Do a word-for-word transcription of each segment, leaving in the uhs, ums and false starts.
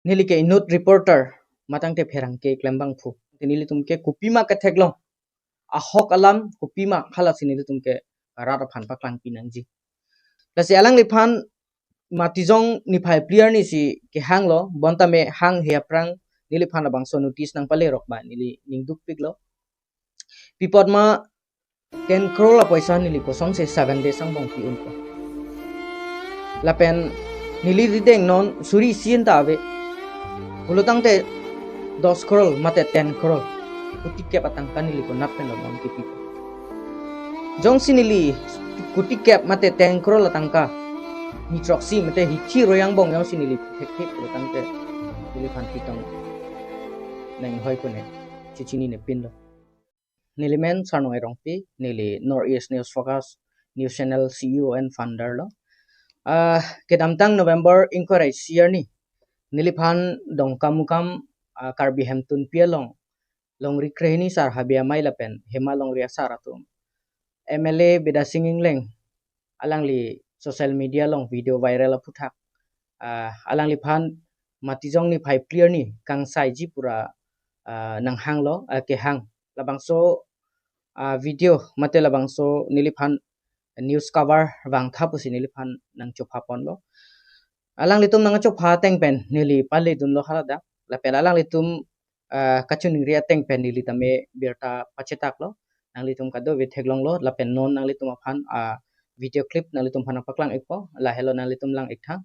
Neli ke inut reporter, matang te pherangke klembangphu. Te nelitum ke kopima ketheklong, ahok alam kopima, halasi nelitum ke rat aphan paklangpi nangji. Lasi alangliphan Matijong niphai phli arni si kehanglo, bonta me hanghe aphrang neliphan labangso notice nangpalerok ba neli ningdukpiklo. Pi apot ma ten crore apoisa neli kosonsi seven days angbong pi-unpo. Lapen neli rideng non suri isi an ta ave. Pulotangte dos crore mate ten crore, koti kep atangka neli konat pen non kipipo. Jongsi neli koti kep mate ten crore atangka, ni throksi mate hithi royang bong jongsi neli thekthe pulotangte, neliphan pitong nang hoi kone, chechinine pinlo. Neli men Sarnong Erongpi, neli North East News Focus News Channel C E O and founder lo. Ah, kedamtang November ingkoi ra isi arni, neliphan Dongkamukam, ah, Karbi Hemtunpi along, Longri Krehini Sar Habe Amei lapen Hema Longri asar atum, M L A Bidya Sing Engleng, alangli social media along video viral aphuthak, ah, alangliphan Matijong niphai phli arni kangsaiji pura, ah, nanghanglo, ah, kehang. Labangso, ah, video mate labangso neliphan news cover vangtha pusi neliphan nangchophaponlo. Alanglitum nangchopha ateng pen neli paledunlo haladak. Lapen alanglitum, ah, kachiningri ateng pen neli tame birta pachetaklo. Nanglitum kadokave theklonglo, lapen non nanglitum aphan, ah, video clip nanglitum aphan paklang-ikpo, lahelo nanglitum lang-iktha.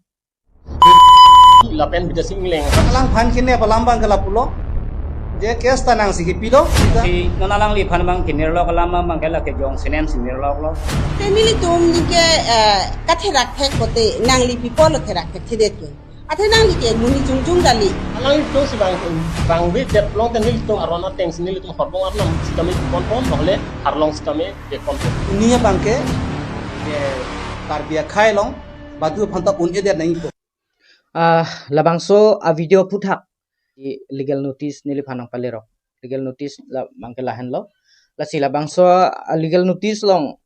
Lapen Bidya Sing Engleng. Alangphan kene alam abang ke lapulo. Je case ta nangsi kipilo. Si non alangliphan abang kinirlok alam abang ke lake jongsi nangsi nirloklo. Te nelitum ningke, eh, katherak thek pote nangli pi apotlo therak thekthedet ke. Athe nangli ke monit jongjong kali. Alanglitum si bang, bang be dep long te nelitum aron ateng si nelitum horbong arnam sitame ponpon, nohole harlong sitame ponpon. Ini abang ke, ke Karbi akhei along badu aphan ta un-edet nangpo. Ah, labangso a video aphuthak, i legal notice neliphan nangpalerok. Legal notice la abang ke lahenlo. Lasi labangso a legal notice along,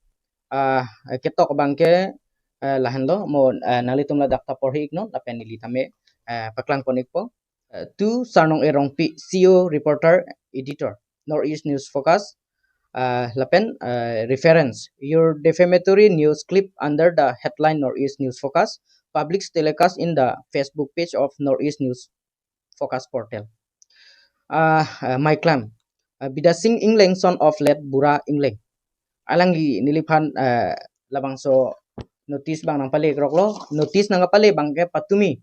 ah, ketok abang ke, eh, lahenlo. Mo, eh, nanglitum ladak ta porhi-iknon, lapen neli tame, eh, paklangpon-ikpo. Eh, to Sarnong Erongpi, C E O, reporter, editor, North East News Focus, ah, lapen, eh, reference, your defamatory news clip under the headline North East News Focus, public telecast in the Facebook page of North East News Focus portal. Ah, ah, mei klam, ah, Bidya Sing Engleng, son of late Bura Engleng, alangli neliphan, ah, labangso notice abang nangpalekroklo. Notice nangpale abang ke patumi,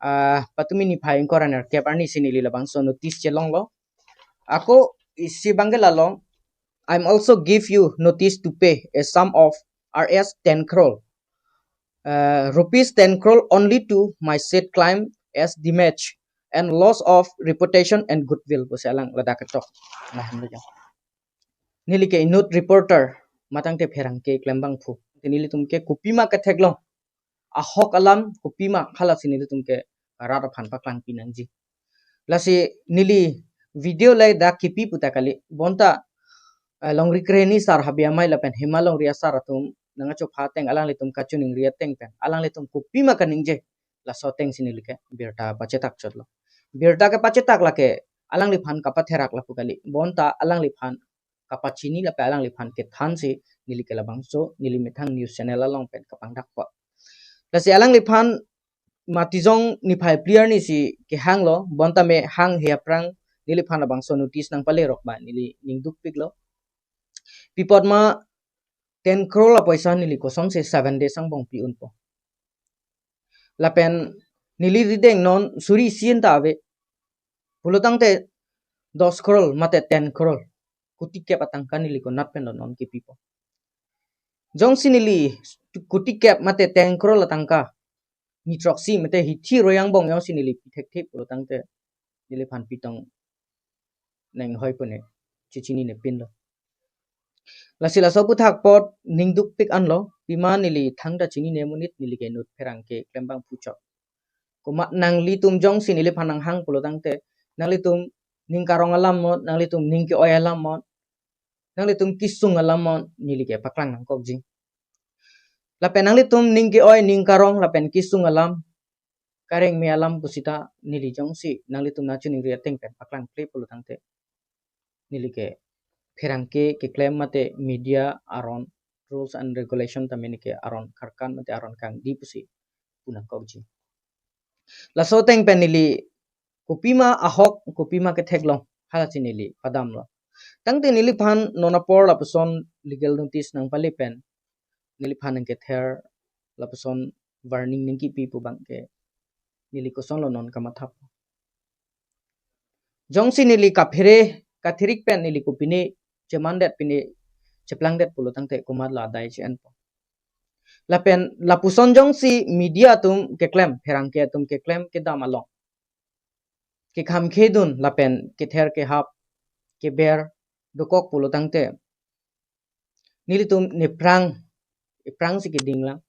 ah, patumi niphai ingkoi ra nerkep arni si neli labangso notice chelonglo. Ako isi abang ke la long, I'm also give you notice to pay a sum of R S ten crore, uh, rupees ten crore only to my said client as damage and loss of reputation and goodwill, pusi alang ladak ketok. Nah, ini aja. Neli ke inut reporter, matang te pherangke klembangphu. Te nelitum ke kopima ketheklong, ahok alam kopima, halasi nelitum ke rat aphan paklangpi nangji. Lasi neli video ladak kipi pu ta kali, bonta, eh, Longri Krehini Sar Habe Amei lapen Hema Longri asar atum nangchopha ateng alanglitum kachiningri ateng pen alanglitum kopima kaningje, laso ateng si neli ke birta pachetak chotlo. Birta kepachetak lake alangliphan kapatherak lapu kali, bonta alangliphan kapachini lapen alangliphan kethan si neli ke labangso neli methang news channel along pen kapangdakpo. Lasi alangliphan Matijong niphai phli arni si kehanglo, bonta me hanghe aphrang neliphan labangso notice nangpalerok ba neli ningdukpiklo. Pi apot ma ten crore apoisa neli kosonsi seven days angbong pi-unpo. Lapen neli rideng non suri isi an ta ave. Pulotangte dos crore mate ten crore, koti kep atangka neli konat pen non kipipo. Jongsi neli koti kep mate ten crore atangka, ni throksi mate hithi royang bong jongsi neli pi thekthe pulotangte, neliphan pitong nang hoi pune, chechinine pinlo. Lasi laso aphuthak apot ningdukpik anlo, pima neli thangta chinine monit, neli ke inut pherangke klembangphu chot. Komat nanglitum jongsi neliphan nanghang pulotangte, nanglitum ning karong alam mot, nanglitum ning ke-oi alam mot, nanglitum kesung alam mot, neli ke paklang nangkokji. Lapen nanglitum ning ke-oi, ning karong lapen kesung alam, kareng me alam pusita neli jongsi nanglitum nangchiningri ateng pen paklang kle pulo tangte, neli ke pherangke keklem mate media aron rules and regulation tame neke aron karkan mate aron kangdi pusi punangkokji. Laso ateng pen neli kopima ahok, kopima ketheklong, halachi neli padamlo. Tangte neliphan non apor lapuson legal notice nangpale pen neliphan nangkether lapuson warning nangkipi pu abang ke neli kosonlo non kamathap. Jongsi neli kaphere kathirik pen neli kopine chemandet pine cheplangdet pulo tangte komat la adai che-enpo. Lapen lapuson jongsi media atum keklem, pherangke atum keklem kedam along kekhamkhedun lapen kether kehap keber dokok pulo tangte, nelitum nephrang, ephrangsi kedinglang.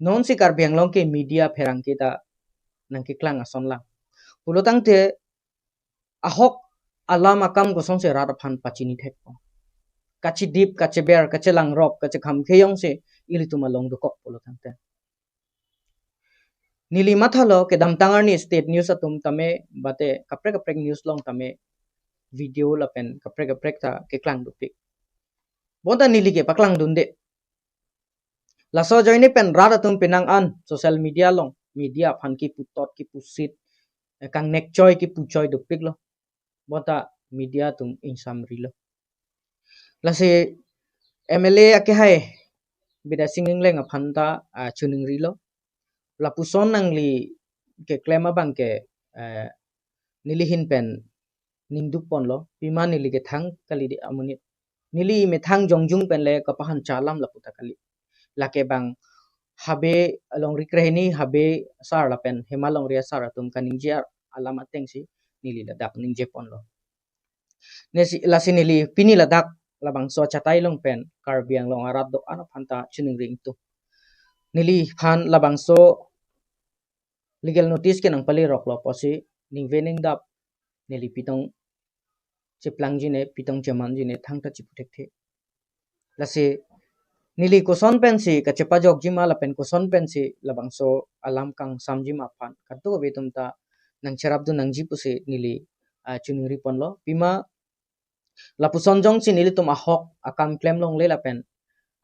Nonsi Karbi Anglong ke media pherangke ta nangkeklang ason lang. Pulo tangte ahok alam akam kosonsi rat aphan pachini thekpo. Kachidip, kacheber, kachelangrop, kachekhamkhe jongsi ilitum along dokok pulo tangte, neli mathalo kedamtang arni state news atum tame mate kaprek kaprek news along tame video lapen kaprek kaprek ta keklang dopik. Bonta neli ke paklangdunde. Laso ajoine pen rat atum penang an social media along media aphan kiputot kipusit, eh, kangnek choi kipu choi dopiklo. Bonta media atum ingsamrilo. Lasi M L A akehai Bidya Sing Engleng aphan ta, ah, chiningrilo. Lapuson nangli keklem abang ke, eh, neli ahin pen ningduk ponlo, pima neli ke thang kali di amonit. Neli methang jongjung pen le kapahan chalam lapu ta kali. Lake abang Habe alongri krehini Habe sar lapen Hema Longri asar atum kaningje alam atengsi neli ladak ningje ponlo. Nesi, lasi neli pini ladak labangso achatai along pen Karbi Anglong arat do-an aphan ta chiningri ingtung. Neliphan labangso legal notice ke nangpale roklo pusi ningve ningdap neli pitong cheplangji ne, pitong chemanji ne thangta chipu thekthe. Lasi neli koson pensi kachepajokji ma lapen koson pensi labangso alam kangsamji ma aphan kadokave atum ta nangcherapdun nangji pusi neli, ah, chiningri ponlo. Pima lapuson jongsi nelitum ahok akam klem longle lapen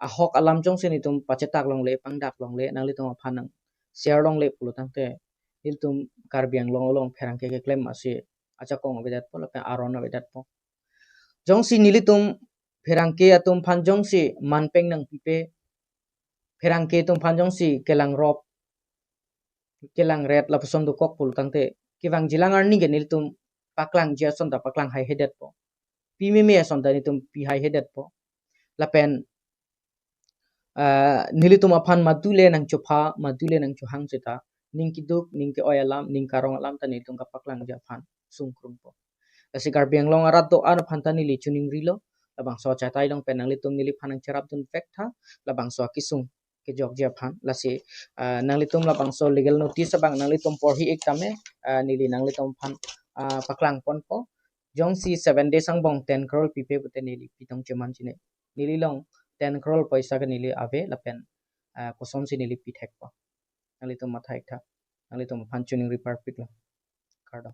ahok alam jongsi nelitum pachetak longle, pangdak longle, nanglitum aphan nang share longle pulo tangte, nelitum Karbi Anglong along pherangke keklem asi ajakong avedetpo lapen aron avedetpo. Jongsi nelitum pherangke atum aphan jongsi manpeng nangpipe, pherangke atum aphan jongsi kelangrop kelangret lapuson dokok pulo tangte, kevangjilang arni ke nelitum paklangji ason ta paklang haihedetpo. Pi meme ason ta nelitum pi haihedetpo. Lapen, ah, nelitum aphan madu le nangchopha, madu le nangchohang seta ning keduk, ning ke-oi alam, ning karong alam ta nelitum kapaklangji aphan sungkrungpo. Lasi Karbi Anglong arat do-an aphan ta neli chiningrilo, labangso achatai along pen nanglitum neliphan nangcherapdun vek tha, labangso akesung kejokji aphan. Lasi, ah, nanglitum labangso legal notice abang nanglitum porhi-ik tame, ah, neli nanglitum aphan, ah, paklang ponpo. Jongsi seven days angbong ten crore pipe pute neli pitong chemanji ne. Neli along ten crore poisa ke neli ave lapen, ah, kosonsi neli pi thekpo. Nanglitum matha-ik tha. Nanglitum aphan chiningri parpiklo. Kardom.